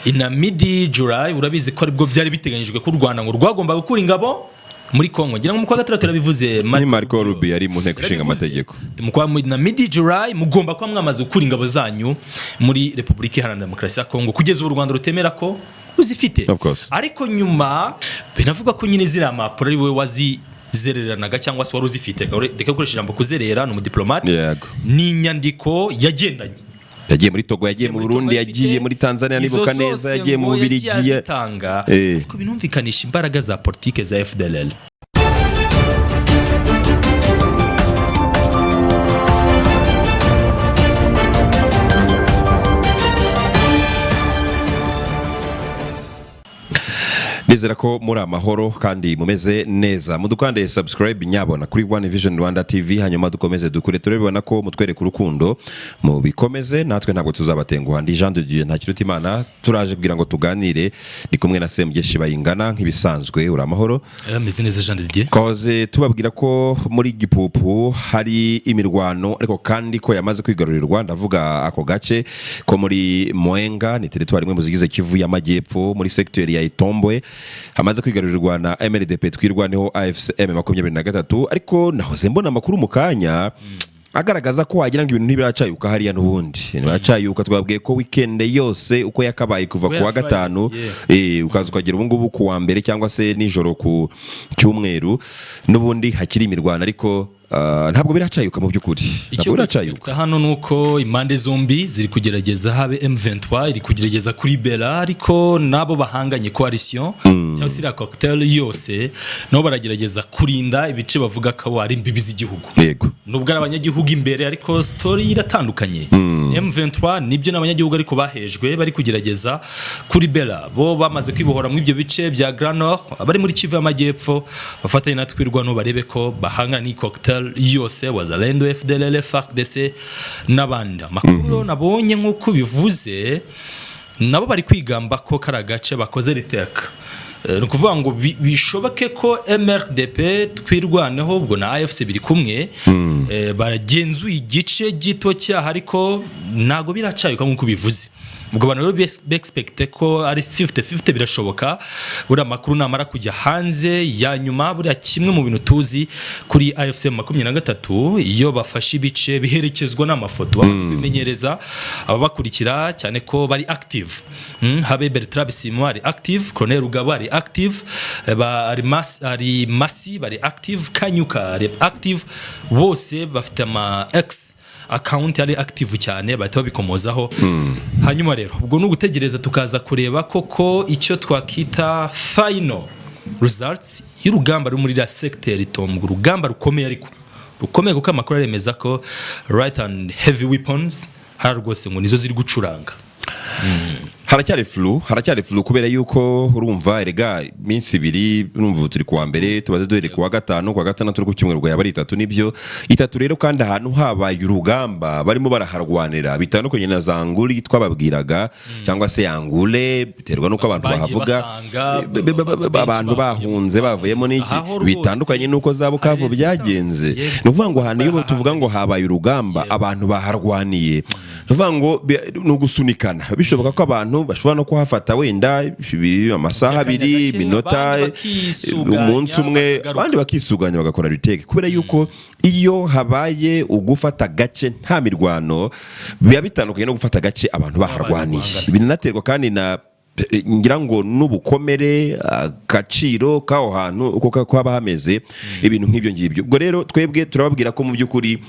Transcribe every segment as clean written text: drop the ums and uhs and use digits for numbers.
Ina mid July, urabizi ko aribwo byari biteganyijwe ko u Rwanda ngo rwagomba gukura ingabo muri Congo. Ngira ngo mu kwa gatandatu yarabivuze. Ni Marco Rubio yari mu nteko ishinga amategeko. Mu kwa na mid July mugomba kuba mwamaze gukura ingabo zanyu muri Repubulika Iharanira Demokarasi ya Congo. Kugeza ubu u Rwanda rutemera ko ruzifite. Of course. Ariko nyuma binavuga ko nyine ziriya mpapuro ari wowe wazizereranaga cyangwa se wari uzifite. Reka gukoresha ijambo kuzerera, ni umudiplomate. Ni inyandiko yagendanye. Yagiye muri Togo, yagiye mu Muri Burundi, Togo yagiye ifite, muri Tanzania, izo nibuka neza, zose yagiye mu ngo Bubiligi. yagiye azitanga. Ariko binumvikanisha imbaraga za politike za FDLR. Nizera ko muri amahoro kandi mumeze neza. Mudukande subscribe nyabona kuri One Vision Rwanda TV, hanyuma dukomeze dukure. Turabibona ko mutwereka urukundo, mubikomeze, natwe ntabwo tuzabatenguha. Ndi Jean de Dieu Ntakirutimana, turaje kugira ngo tuganire, ndi kumwe na Semugeshi Bayingana nk'ibisanzwe. Uri amahoro? Ameze neza, Jean de Dieu. Twahoze tubabwira ko muri Gipupu hari imirwano, ariko kandi ko yamaze kwigarurirwa. Ndavuga ako gace ko muri Mwenga, ni teritwari imwe mu zigize Kivu y'Amajyepfo, muri sekiteri ya Itombwe, hamaze kwigarurirwa na MRDP Twirwaneho AFC M23. Ariko nahoze mbona amakuru mu kanya agaragaza ko wagira ngo ibintu ntibiracayuka hariya, n'ubundi ntibiracayuka. Twabwiye ko weekend yose uko yakabaye kuva ku wa Guhera Friday, gatanu, ukaza ukagera ubu ngubu ku wa mbere cyangwa se nijoro ku cyumweru, n'ubundi hakiri imirwano, ariko ntabwo biracayuka mu by'ukuri, ntabwo Icyo biracayuka. expecta hano ni uko impande zombi ziri kugerageza, habe M23 iri kugerageza kuri Bela, ariko nabo bahanganye, coalition cyangwa se iriya cocktail yose, nabo baragerageza kurinda ibice bavuga ko ari imbibi z'igihugu. Nubwo ari abanyagihugu imbere, ariko story iratandukanye. M23 nibyo ni abanyagihugu, ariko bahejwe, bari kugerageza kuri Bela. Bo bamaze kwibohora muri ibyo bice bya Grand Nord, abari muri Kivu y'Amajyepfo bafatanye natwe Twirwaneho, barebe ko bahangana n'iyi cocktail yose, Wazalendo, FDLR, FARDC n'abandi. Amakuru nabonye nk'uko bivuze, nabo bari kwigamba ko kari agace bakoze retake. Ni ukuvuga ngo bishoboke ko MRDP Twirwaneho ubwo na AFC biri kumwe, bagenzuye igice gito cyaha, ariko ntago biracayuka nk'uko bivuze. Ubwo abantu rero bexpecte ko ari 50-50, birashoboka. Buriya amakuru namara kujya hanze ya nyuma, buriya kimwe mu bintu tuzi kuri AFC 23, iyo bafashe ibice biherekezwa n'amafoto, bamaze kubimenyereza ababakurikira cyane ko bari active. Habe Bertrand Bisimwa ari active, Colonel Rugabo ari active, ari Masi bari active, Kanyuka ari active, bose bafite ama X account ari active cyane, bahita babikomozaho. Hanyuma rero ubwo ni ugutegereza tukaza kureba koko icyo twakita final results y'urugamba ruri muri iriya secteur Itombwe, urugamba rukomeye, ariko rukomeye kuko amakuru aremeza ko light and heavy weapons hari rwose ngo nizo ziri gucuranga. Haracyari flou, haracyari flou, kubera yuko urumva erega iminsi 2, urumva ubu turi kuwa mbere, tubaze duhere kuwa gatanu, kuwa gatandatu, ku cyumweru, ubwo yaba ari 3. Nibyo, 3 rero. Kandi ahantu habaye urugamba barimo baraharwanira bitandukanye na za Nguli twababwiraga, cyangwa se Yangule, biterwa n'uko abantu Bagiye bahavuga. basanga benshi Abantu bahunze, bavuyemo n'iki, Aho rwose bitandukanye n'uko za Bukavu hari byagenze. resistance, yego. Ni ukuvuga ngo ahantu iyo tuvuga ngo habaye urugamba, abantu baharwaniye, ni ukuvuga ngo ni ugusunikana. Bishoboka ko abantu bashobora no kuhafata wenda amasaha By'akanya 2, gake, iminota, abandi bakisuganya, umunsi umwe, bakagaruka. abandi bakisuganya bagakora retake, kubera yuko iyo habaye ugufata agace nta mirwano, biba bitandukanye no gufata agace abantu baharwaniye. Guhangana. Binaterwa kandi na ngira ngo n'ubukomere, agaciro k'aho hantu uko haba hameze, ibintu nk'ibyo ngibyo. Ubwo rero twebwe turababwira ko mu by'ukuri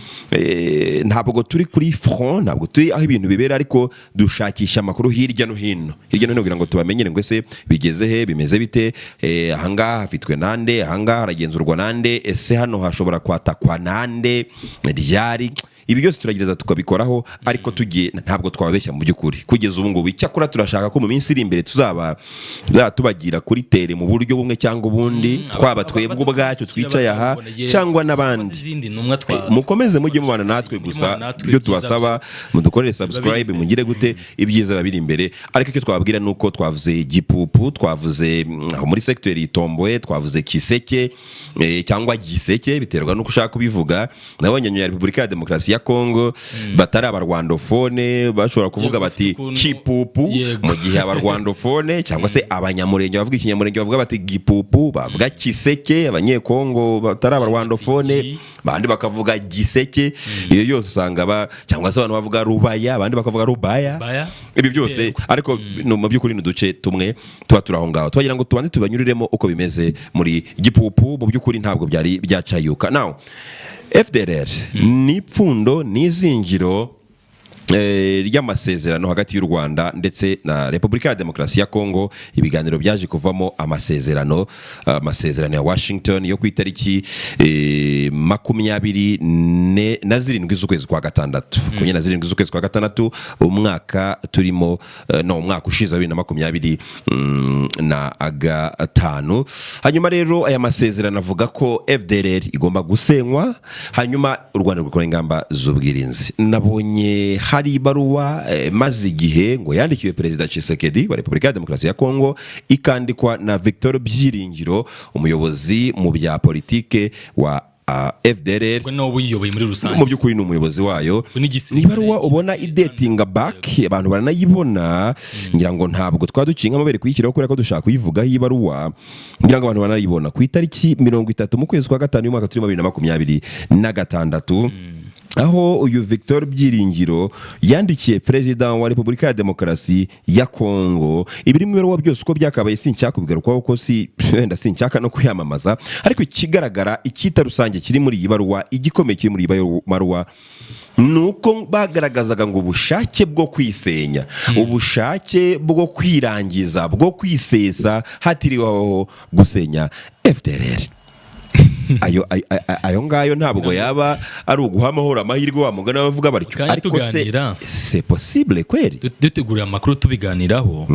ntabwo turi kuri front, ntabwo turi aho ibintu bibera, ariko dushakisha amakuru hirya no hino, hirya no hino, kugira ngo tubamenyere ngo ese bigeze he, bimeze bite, ahangaha hafitwe nande, ahangaha haragenzurwa nande, ese hano hashobora kwatakwa nande, ryari. Ibi byose turagerageza tukabikoraho, ariko tugiye ntabwo twababeshya mu by'ukuri kugeza ubu ngubu. Icyakora turashaka ko mu minsi iri imbere tuzaba tubagira kuri terrain mu buryo bumwe cyangwa ubundi, twaba twebwe ubwacu twicaye aha cyangwa n'abandi. Izindi ntumwa Mukomeze mujye mubana natwe gusa. Mujye mubana natwe, Ibyo ibyiza tubasaba, mudukorere subscribe, mugire gute, ibyiza biba biri imbere. Ariko icyo twababwira ni uko twavuze Gipupu, twavuze aho muri secteur Itomboye, twavuze Kiseke, cyangwa Giseke, biterwa n'uko ushaka kubivuga. Nabonye nyuma ya Repubulika ya Demokarasi ya ya Kongo batari abarwandophone bashobora kuvuga Yego, bati ukuntu- Kipupu, mu gihe abarwandophone cyangwa se Abanyamurenge bavuga Ikinyamurenge bavuga bati Gipupu, bavuga Kiseke. Abanyekongo batari abarwandophone bandi bakavuga Giseke. Iyo yose usanga cyangwa se abantu bavuga Rubaya, abandi bakavuga Rubaya. Rubaya. Ibi byose ariko mu by'ukuri ni uduce tumwe tuba turi aho ngaho. Twagira ngo tubanze tubanyuriremo uko bimeze muri Gipupu. Mu by'ukuri ntabwo byari byacayuka. Now, FDLR ni ipfundo n'izingiro ry'amasezerano hagati y'u Rwanda ndetse na Repubulika ya Demokarasi ya Kongo. Ibiganiro byaje kuvamo amasezerano ya Washington yo ku itariki 27 z'ukwezi kwa gatandatu, 27 z'ukwezi kwa gatandatu, umwaka turimo, no umwaka ushize wa 2025. Hanyuma rero aya masezerano avuga ko FDLR igomba gusenywa, hanyuma u Rwanda rugakora ingamba z'ubwirinzi. Nabonye hari ibaruwa maze igihe ngo yandikiwe Perezida Tshisekedi wa Repubulika ya Demokarasi ya Kongo, ikandikwa na Victor Byiringiro, umuyobozi mu bya politike wa FDLR. Ubwo niwe uyiyoboye muri rusange. Mu by'ukuri ni umuyobozi wayo. Ubwo ni igisirikare Ni ibaruwa ubona idetinga back, abantu baranayibona. Ngira ngo ntabwo twaba duciye nk'amabere kuyishyiraho kubera ko dushaka kuyivugaho. Iyi baruwa ngira ngo abantu baranayibona ku itariki 30 mu kwezi kwa gatanu y'umwaka turimo, 2026, aho uyu Victor Byiringiro yandikiye Perezida wa Repubulika ya Demokarasi ya Kongo. Ibiri mu ibaruwa byose uko byakabaye sinshaka kubigarukaho, ko si wenda sinshaka no kuyamamaza, ariko ikigaragara, icyita rusange kiri muri iyi baruwa, igikomeye kiri muri iyi baruwa, ni uko bagaragazaga ngo ubushake bwo kwisenya, ubushake bwo kwirangiza, bwo kwisesa hatiriweho gusenya FDLR. Ayo ngayo ntabwo yaba ari uguha amahoro amahirwe, wa mugani bavuga batyo. Kandi Ariko se tuganira. c'est possible kweri? Dutegurira amakuru, tubiganiraho,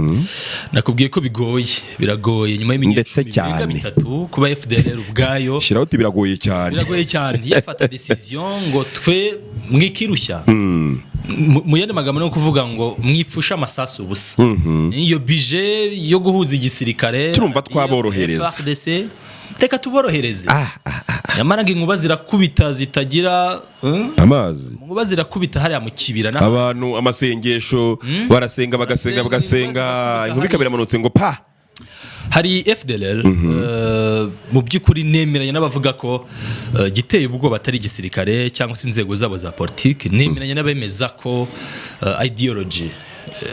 nakubwiye ko bigoye, biragoye nyuma Ndetse y'iminsi 10 birenga cyane. 3 kuba FDLR ubwayo Shiraho uti biragoye cyane. Biragoye cyane, yafata decision ngo twe mwikirushya. Mu yandi magambo ni ukuvuga ngo mwipfushe amasasu ubusa, iyo budget yo guhuza igisirikare Turumva twaborohereza. FARDC, reka tuborohereze. Ah, ah, ah. Nyamara ngo inkuba zirakubita zitagira, Amazi. Inkuba zirakubita hariya mu kibira Abantu amasengesho barasenga, bagasenga, Barasenga, bagasenga, inkuba inkuba ikaba iramanutse ngo pa. Hari FDLR, mu by'ukuri nemeranya n'abavuga ko giteye ubwoba atari igisirikare cyangwa se inzego zabo za politiki. Nemeranya n'abemeza ko ideology,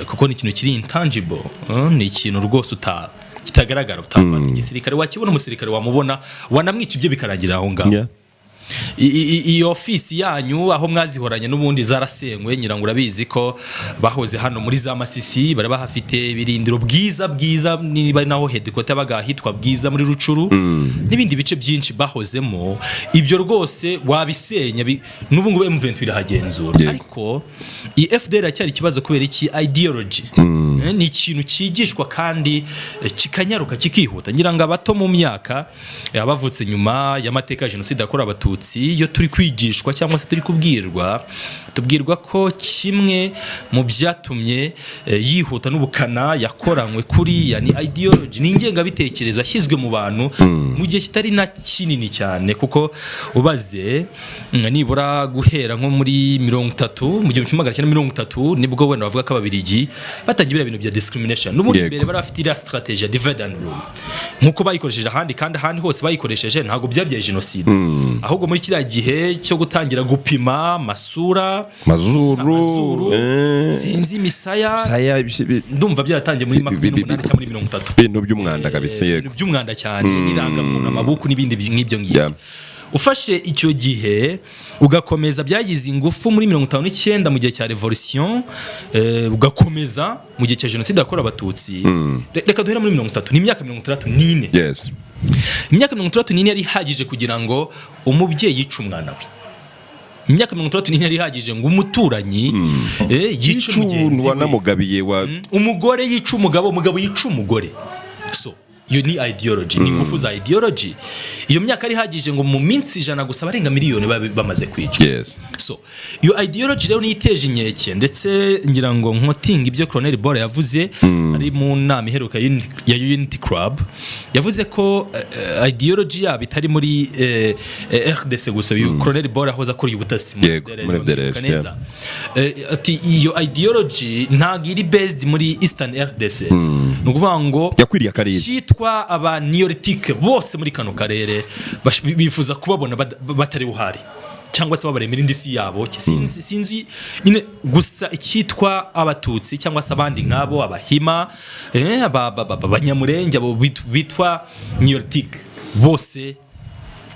kuko ni ikintu kiri intangible, ni ikintu rwose kitagaragara, utafata igisirikare wakibona, umusirikare wamubona, wanamwica, ibyo bikarangira aho ngaho. Iyo ofisi yanyu aho mwazihoranye n'ubundi zarasengwe. Ngira ngo urabizi ko bahoze hano muri za Masisi, bari bahafite ibirindiro bwiza bwiza, niba ari naho headquarter yabaga ahitwa Bwiza muri Rucuru n'ibindi bice byinshi bahozemo. Ibyo rwose wabisenya, n'ubu ngubu M23 irahagenzura. Ariko iyi FDLR iracyari ikibazo. Kubera iki? Ideology. Ni ikintu cyigishwa kandi kikanyaruka, kikihuta. Ngira ngo abato mu myaka, abavutse nyuma y'amateka ya jenoside yakorewe Abatutsi, iyo turi kwigishwa cyangwa se turi kubwirwa, tubwirwa ko kimwe mu byatumye yihuta n'ubukana yakoranywe kuriya ni ideology, ni ingengabitekerezo yashyizwe mu bantu mu gihe kitari na kinini cyane, kuko ubaze nibura guhera nko muri 30, mu 1930, nibwo wenda bavuga ko Ababiligi batangiye biriya bintu bya discrimination. N'ubundi mbere bari bafite iriya strategy ya divide and rule nk'uko bayikoresheje ahandi, kandi ahandi hose bayikoresheje ntabwo byabyaye jenoside. Ahubwo muri kiriya gihe cyo gutangira gupima amasura, Mazuru, amazuru, sinzi imisaya, saya, ndumva byaratangiye muri 28 cyangwa muri 30. Ibintu by'umwanda kabisa, yego. Ibintu by'umwanda cyane, n'irangamuntu, amabuku n'ibindi nk'ibyo ngibyo. Ufashe icyo gihe ugakomeza, byagize ingufu muri 59 mu gihe cya revolution, ugakomeza mu gihe cya jenoside yakorewe Abatutsi. Reka duhere muri 30, ni imyaka 64. Imyaka 64 yari ihagije kugira ngo umubyeyi yice umwana we. Imyaka 64 yari ihagije ngo umuturanyi yice yica mugenzi we. Wanamugabiye wa Umugore yica umugabo, umugabo yica umugore. So Iyo ni ideology, ni ingufu za ideology. Iyo myaka ari ihagije ngo mu minsi 100 gusa abarenga miliyoni babe bamaze kwicwa. So iyo ideology rero niyo iteje inkeke. Ndetse ngira ngo nkotinga ibyo Colonel Bora yavuze ari mu nama iheruka ya Unity Club. Yavuze ko ideology yabo itari muri RDC gusa. Uyu Colonel Bora ahoze akora ubutasi muri FDLR, muri FDLR, niba neza. Ati iyo ideology ntabwo iri based muri Eastern RDC, ni ukuvuga ngo Yakwiriye akarere. cyitwa aba Nilotique bose muri kano karere bifuza kubabona batari buhari cyangwa se babaremera indi si yabo. Sinzi nyine, gusa icyitwa Abatutsi cyangwa se abandi nk'abo, Abahima, Abanyamurenge, abo bitwa Nilotique bose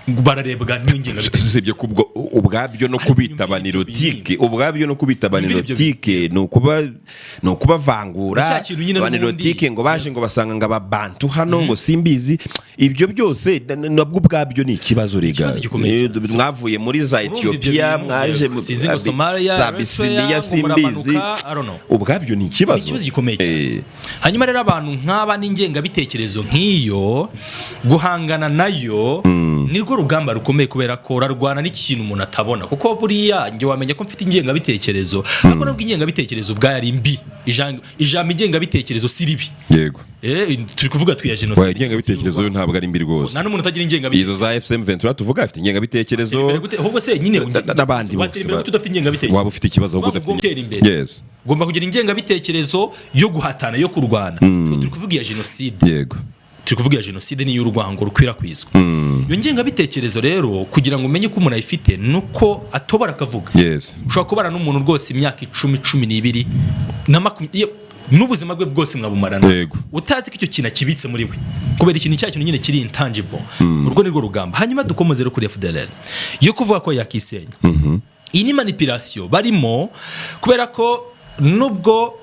bararebwa n'iyo ngengabitekerezo. Usibye ko ubwo ubwabyo no Ariko kubita nyumvira ibyo Abanilotique, ubwabyo no kubita Nyumvira ibyo Abanilotique ni ukubavangura. Ni cya kintu nyine Abanilotique n'ubundi. ngo baje ngo basanga ngo Ababantu hano, ngo simbizi, ibyo byose nabwo ubwabyo ni ikibazo rega. Ikibazo gikomeye cyane. Mwavuye muri za Urumva ibyo Etiyopiya, bintu, mwaje sinzi ngo Somalia, za Eritrea, Abisiniya, ngo simbizi. muramanuka, I don't know. Ubwabyo ni ikibazo. Ni ikibazo gikomeye cyane. Hanyuma rero abantu nk'aba n'ingengabitekerezo nk'iyo, guhangana nayo nirwo rugamba rukomeye, kubera ko urarwana n'ikintu umuntu atabona. Kuko buriya njye wamenya ko mfite ingengabitekerezo, ariko nubwo ingengabitekerezo ubwayo ari mbi, ijambo ingengabitekerezo si ribi. Turi kuvuga twiya jenoside. Oya, ingengabitekerezo yo ntabwo ari mbi rwose. Nta n'umuntu utagira ingengabitekerezo. Izo za FCM 23 tuvuga afite ingengabitekerezo. Imbere gute? Ahubwo se nyine N'abandi watera bose imbere gute udafite ingengabitekerezo? Waba ufite ikibazo ahubwo Waba udafite ugomba gutera imbere. Ugomba kugira ingengabitekerezo yo guhatana, yo kurwana. Turi kuvuga iya jenoside. Turi kuvuga iya jenoside n'iy'urwango rukwirakwizwa. Iyo ngengabitekerezo rero, kugira ngo umenye ko umuntu ayifite, ni uko atobora akavuga. Ushobora kubana n'umuntu rwose imyaka 10, 12 na 20, n'ubuzima bwe bwose mwabumarana utazi ko icyo kintu akibitse muri we, kubera ikintu cya kintu nyine kiri intangible. Urwo ni rwo rugamba. Hanyuma dukomoze rero kuri FDLR yo kuvuga ko yakisenya. Iyi ni manipulation barimo, kubera ko nubwo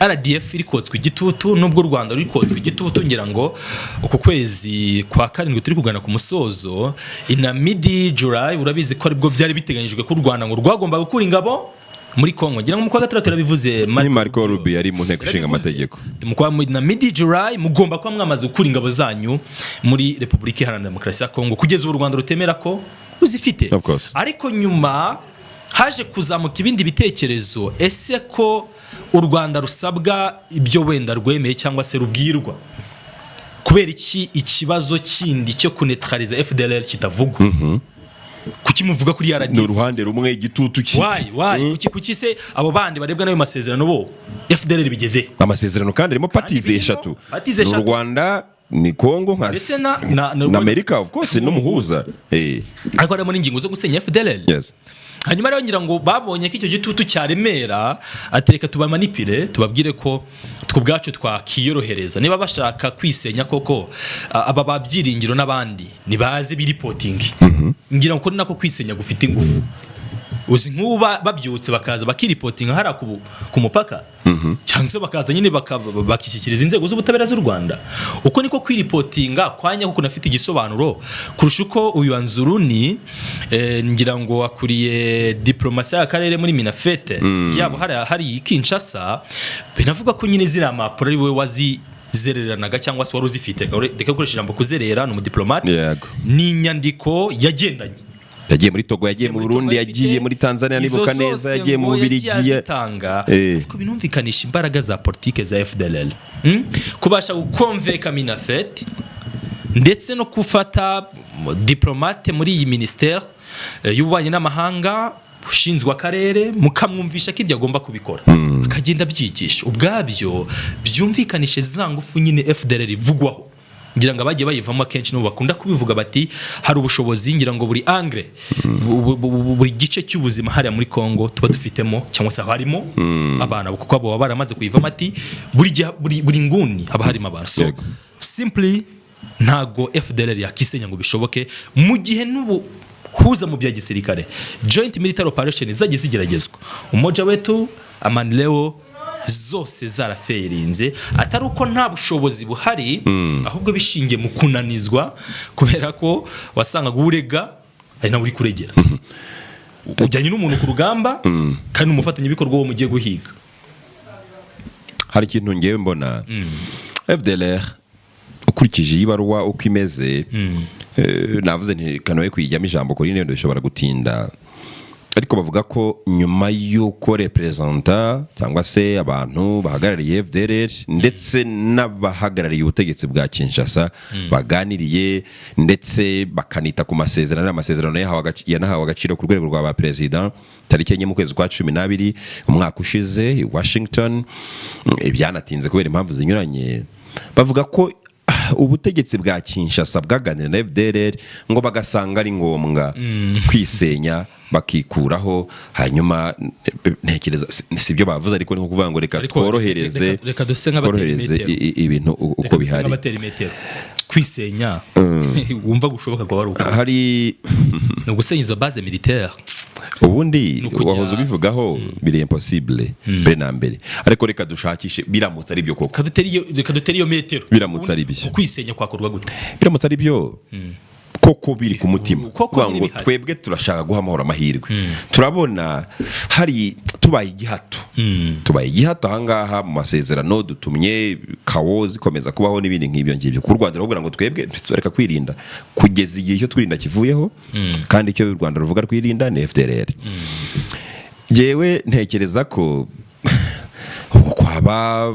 RDF iri kotswa igitutu, nubwo u Rwanda ruri kotswa igitutu, ngira ngo uku kwezi kwa karindwi turi kugana ku musozo, ina mid July, urabizi ko aribwo byari biteganyijwe ko u Rwanda ngo rwagomba gukura ingabo muri Congo. Ngira ngo mu kwa gatandatu yarabivuze. Ni Marco Rubio yari mu nteko ishinga Yarabivuze. amategeko. Mu kwa na mid July mugomba kuba mwamaze gukura ingabo zanyu muri Repubulika Iharanira Demokarasi ya Congo. Kugeza ubu u Rwanda rutemera ko ruzifite. Of course. Ariko nyuma haje kuzamuka ibindi bitekerezo: ese ko u Rwanda rusabwa ibyo wenda rwemeye cyangwa se rubwirwa, kubera iki ikibazo kindi cyo kuneutraliza FDLR kitavugwa? Kuki muvuga kuri RDF? Ni uruhande rumwe igitutu ki Why? Kuki se abo bandi barebwa n'ayo masezerano, bo FDLR bigeze? Amasezerano kandi arimo parties birimo eshatu. parties Ni u eshatu. Rwanda, ni Congo nka Ndetse na Amerika, of course, n'umuhuza. Ariko harimo n'ingingo zo gusenya FDLR. Hanyuma rero ngira ngo babonye ko icyo gitutu cyaremera, atereka tubamanipire, tubabwire ko twe ubwacu twakiyorohereza. Niba bashaka kwisenya koko, aba babyiringiro n'abandi nibaze biripotingi. Ngira ngo ni nako kwisenya gufite ingufu. Uzi nk'ubu babyutse bakaza bakiripotinga hariya ku mupaka, cyangwa se bakaza nyine bakishyikiriza inzego z'ubutabera z'u Rwanda, uko niko kwiripotinga kwanya kuko kunafite igisobanuro kurusha uko uyu Anzuruni, ngira ngo akuriye diplomasi y'akarere muri MINAFFET yabo hariya hari i Kinshasa, binavuga ko nyine ziriya mpapuro ari we wazizereranaga cyangwa se wari uzifite. Reka gukoresha ijambo kuzerera, ni umudiplomate. Ni inyandiko yagendanye. Yagiye muri Togo, yagiye mu Muri Burundi, Togo yagiye ifite muri Tanzania, izo nibuka neza, zose yagiye mu ngo Bubiligi. yagiye azitanga. Ariko binumvikanisha imbaraga za politike za FDLR. Kubasha gukonveka MINAFFET ndetse no gufata diplomate muri iyi ministère y'ububanyi n'amahanga ushinzwe akarere, mukamwumvisha ko ibyo agomba kubikora, akagenda abyigisha, ubwabyo byumvikanishe za ngufu nyine FDLR ivugwaho. Ngira ngo abagiye bayivamo akenshi nabo bakunda kubivuga bati hari ubushobozi, ngira ngo buri angle, buri gice cy'ubuzima hariya muri Congo tuba dufitemo cyangwa se harimo abana, kuko abo baba baramaze kuyivamo, ati buri gihe buri nguni haba harimo abantu. So simply ntago FDLR yakisenya ngo bishoboke mu gihe n'ubu huza mu bya gisirikare, joint military operation zagiye zigeragezwa, Umoja Wetu, Amani Leo, zose zaraferinze, atari uko nta bushobozi buhari, ahubwo bishingiye mu kunanizwa, kubera ko wasangaga urega ari nawe uri kuregera. Ujyanye n'umuntu ku rugamba kandi umufatanyabikorwa wo mugiye guhiga. Hari ikintu ngewe mbona, FDLR uko Ukurikije iyi baruwa uko imeze, navuze nti kanoye kuyijyamo ijambo kuri nendo bishobora gutinda, ariko bavuga ko nyuma y'uko représentant cyangwa se abantu bahagarariye FDLR ndetse n'abahagarariye ubutegetsi bwa Kinshasa baganiriye, ndetse bakanita ku masezerano, amasezerano yanahawe agaciro ku rwego rwa ba perezida tariki 4 mu kwezi kwa 12 umwaka ushize i Washington, ibyanatinze kubera impamvu zinyuranye. Bavuga ko ubutegetsi bwa Kinshasa bwaganira na FDLR ngo bagasanga ari ngombwa kwisenya bakikuraho. Hanyuma ntekereza si byo bavuze, ariko ni nko kuvuga ngo reka Ariko tworohereze reka duse nk'abatera tworohereze imetero. ibintu uko Reka duse bihari. nk'abatera imetero. Kwisenya wumva gushoboka kwa wari uko Hari ni ugusenya izo base militaire. Ubundi Ni ukujya- wahoze ubivugaho, biri impossible mbere na mbere, ariko reka dushakishe biramutse ari byo koko. Reka dutere iyo metero. Biramutse ari byo. Kwisenya kwakorwa gute? Biramutse ari byo koko, biri ku mutima, Koko kuvuga nyine ngo bihari. twebwe turashaka guha amahoro amahirwe, turabona hari tubaye igihato, tubaye igihato ahangaha mu masezerano, dutumye kawo zikomeza kubaho n'ibindi nk'ibyo ngibyo. Ku Rwanda ruravuga ngo twebwe tureka kwirinda kugeza igihe icyo twirinda kivuyeho, kandi icyo u Rwanda ruvuga rwirinda ni FDLR. Jewe ntekereza ko ubu kwaba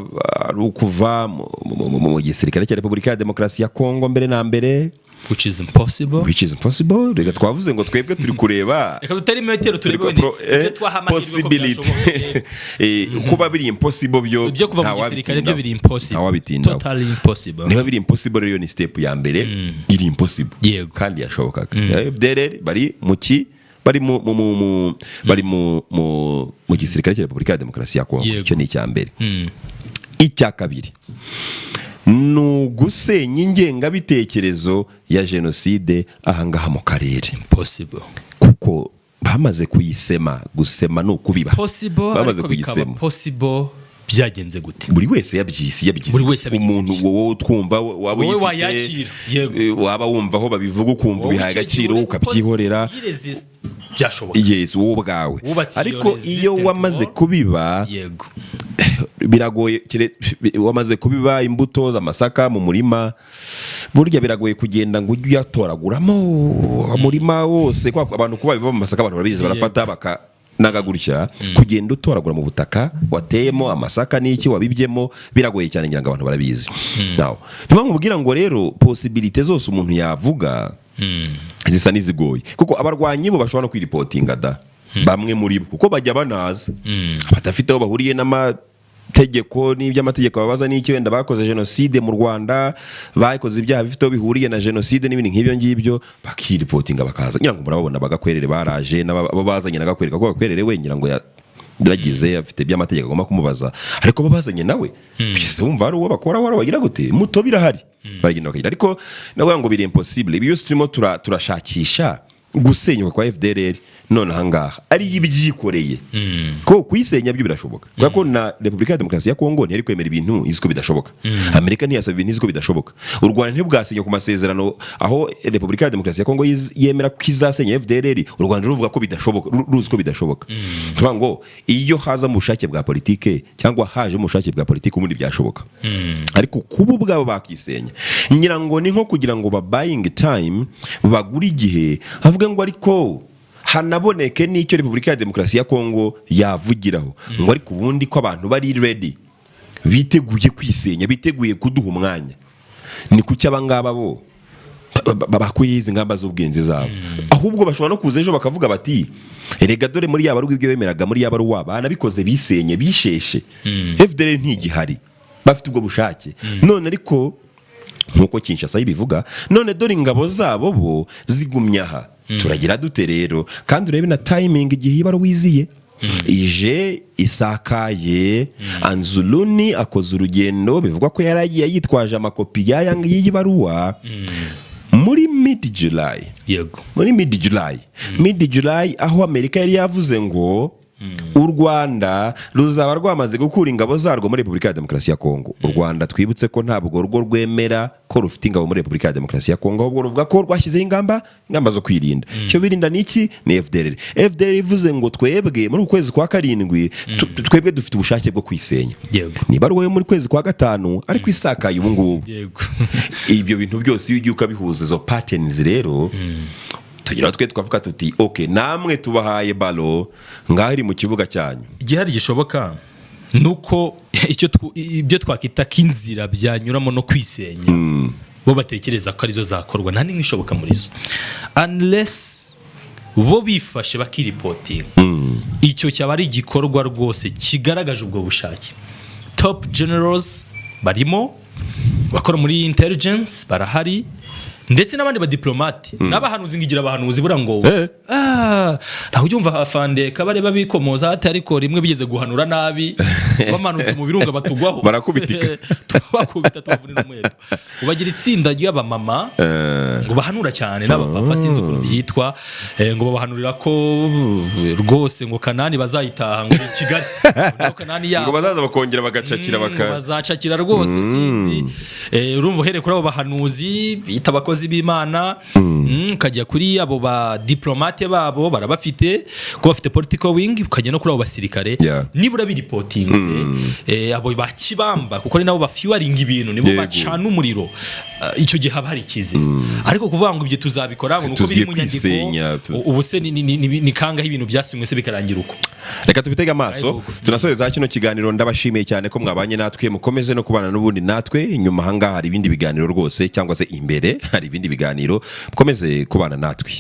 ari ukuva mu gisirikare cya Repubulika ya Demokarasi ya Kongo mbere na mbere. Which is impossible. Which is impossible. Reka twavuze ngo twebwe turi kureba Reka dutere imetero, turi turebe wenda ibyo twaha amahirwe ko possibility. byashoboka. Kuba biri impossible byo Ibyo kuva mu gisirikare byo biri impossible. Ntawabitindaho. Totally impossible. Niba biri impossible rero, ni step ya mbere iri impossible kandi yashobokaga. FDLR bari mu ki bari mu mu mu mu bari mu mu mu gisirikare cya Repubulika ya Demokarasi ya Kongo. Icyo ni icya mbere. Icya kabiri ni ugusenya ingengabitekerezo ya jenoside ahangaha mu karere, Impossible. kuko bamaze kuyisema. Gusema ni ukubiba. Possible. Bamaze Ariko bikaba kuyisema. possible byagenze gute? Buri wese yabyise, yabigize. Buri wese yabigize Umuntu ibye. wowe twumva waba Wowe uyifite, wayakira, yego. Waba wumva aho babivuga ukumva Wowe ubihaye icyo gihe agaciro, ukabyihorera. uyiresist, byashoboka. Yes, wowe ubwawe. Wubatse iyo Ariko iyo resistant wamaze wall. kubiba, biragoye. Wamaze kubiba imbuto z'amasaka mu murima, burya biragoye kugenda ngo ujye uyatoraguramo umurima wose. Kwa abantu kuba biba mu masaka, abantu barabizi, barafata bakanaga gutya. Kugenda utoragura mu butaka wateyemo amasaka n'iki wabibyemo biragoye cyane, ngira ngo abantu barabizi. Now, niyo mubwira ngo rero possibilité zose umuntu yavuga zisa n'izigoye, kuko abarwanyi bo bashobora no kwiripotinga da, bamwe muri bo, kuko bajya banaza badafite aho bahuriye n'amategeko n'iby'amategeko babaza n'icyo, wenda bakoze jenoside mu Rwanda, bakoze ibyaha bifite aho bihuriye na jenoside n'ibindi nk'ibyo ngibyo, bakiripotinga bakaza. Ngira ngo murababona, bagakwerere baraje abo bazanye nagakwereka ko gakwerere we ngira ngo yaragize afite iby'amategeko agomba kumubaza, ariko bo bazanye nawe kugeza wumva hari uwo bakora wari wagira gute muto birahari, baragenda bakagira. Ariko nawe ngo biri impossible. Ibi byose turimo turashakisha gusenyuka kwa FDLR none ahangaha ari ibyikoreye, ko kuyisenya byo birashoboka, kubera ko na Repubulika ya Demokarasi ya Kongo ntiyari kwemera ibintu izi ko bidashoboka, Amerika ntiyasaba ibintu izi ko bidashoboka, u Rwanda ntibwasenya ku masezerano aho Repubulika ya Demokarasi ya Kongo yemera ko izasenya FDLR, u Rwanda ruvuga ko bidashoboka, ruzi ko bidashoboka. Kuvuga ngo iyo haza mu bushake bwa politike cyangwa haje mu bushake bwa politike, ubundi byashoboka. Ariko kuba ubwabo bakisenya, ngira ngo ni nko kugira ngo ba buying time, bagure igihe, avuga ngo ariko hanaboneke n'icyo Repubulika ya Demokarasi ya Kongo yavugiraho ngo ariko ubundi ko abantu bari ready, biteguye kwisenya, biteguye kuduha umwanya, ni kuki abangaba bo bakuye izi ngamba z'ubwirinzi zabo? Ahubwo bashobora no kuza ejo bakavuga bati: "Erega dore muri yaba ari ibyo bemeraga muri yaba ari uwaba banabikoze, bisenye, bisheshe, FDLR ntigihari." Bafite ubwo bushake none, ariko nkuko Kinshasa ibivuga, none dore ingabo zabo bo zigumye aha, turagira dute rero? Kandi urebe na timing, igihe iba wiziye ije isakaye, Anzuluni akoze urugendo bivugwa ko yari agiye yitwaje amakopi y'aya y'iyi baruwa muri mid July. Muri mid July, mid July, aho Amerika yari yavuze ngo U Rwanda ruzaba rwamaze gukura ingabo zarwo muri Repubulika ya Demokarasi ya Kongo. U Rwanda, twibutse ko ntabwo rwo rwemera ko rufite ingabo muri Repubulika ya Demokarasi ya Kongo, ahubwo ruvuga ko rwashyizeho ingamba zo kwirinda. Icyo birinda ni iki? Ni FDLR. FDLR ivuze ngo twebwe muri uku kwezi kwa karindwi twebwe dufite ubushake bwo kwisenya. Niba ari wowe muri kwezi kwa gatanu, ariko isakaye ubu ngubu. Ibyo bintu byose iyo ugiye ukabihuza, izo patterns rero, tugira twe twavuga tuti: "Ok, namwe tubahaye ballon, ngaho iri mu kibuga cyanyu." Igihari gishoboka ni uko ibyo twakwita k'inzira byanyuramo no kwisenya bo batekereza ko arizo zakorwa, nta n'imwe ishoboka muri zo unless bo bifashe bakiripotinga. Icyo cyaba ari igikorwa rwose kigaragaje ubwo bushake. Top generals barimo bakora muri intelligence barahari, ndetse n'abandi badiplomate n'abahanuzi. Ngigira abahanuzi buriya ngo ntabwo ujya afande kabare babikomoza ati ariko rimwe bigeze guhanura nabi, bamanutse mu birunga batugwaho. Barakubitika. Tubakubita, tubavunira umuheto. Ubagira itsinda ry'abamama ngo bahanura cyane n'abapapa, sinzi ukuntu byitwa, ngo babahanurira ko rwose ngo Kanani bazayitaha, ngo i Kigali. Ngo niyo Kanani yabo. Ngo bazaza bakongera bagacakira. Ngo bazacakira rwose, sinzi. Urumva uhereye kuri abo bahanuzi bita abakozi b'Imana, ukajya kuri abo ba diplomate babo barabafite, ko bafite political wing, ukajya no kuri abo basirikare. Nibura biripotinze, abo ba kibamba, kuko ari nabo bafuelinga ibintu, nibo bacana umuriro. Icyo gihe haba hari icyizere. Ariko kuvuga ngo ibyo tuzabikora ngo nuko biri Tugiye mu nyandiko, kwisenya. ubu se ni kangahe ibintu byasinywe se bikarangira uko? Reka tubitege amaso. Ayigo. Tunasoreza kino kiganiro. Ndabashimiye cyane ko mwabanye natwe, mukomeze no kubana n'ubundi natwe. Inyuma ahangaha hari ibindi biganiro rwose, cyangwa se imbere hari ibindi biganiro. Mukomeze kubana natwe.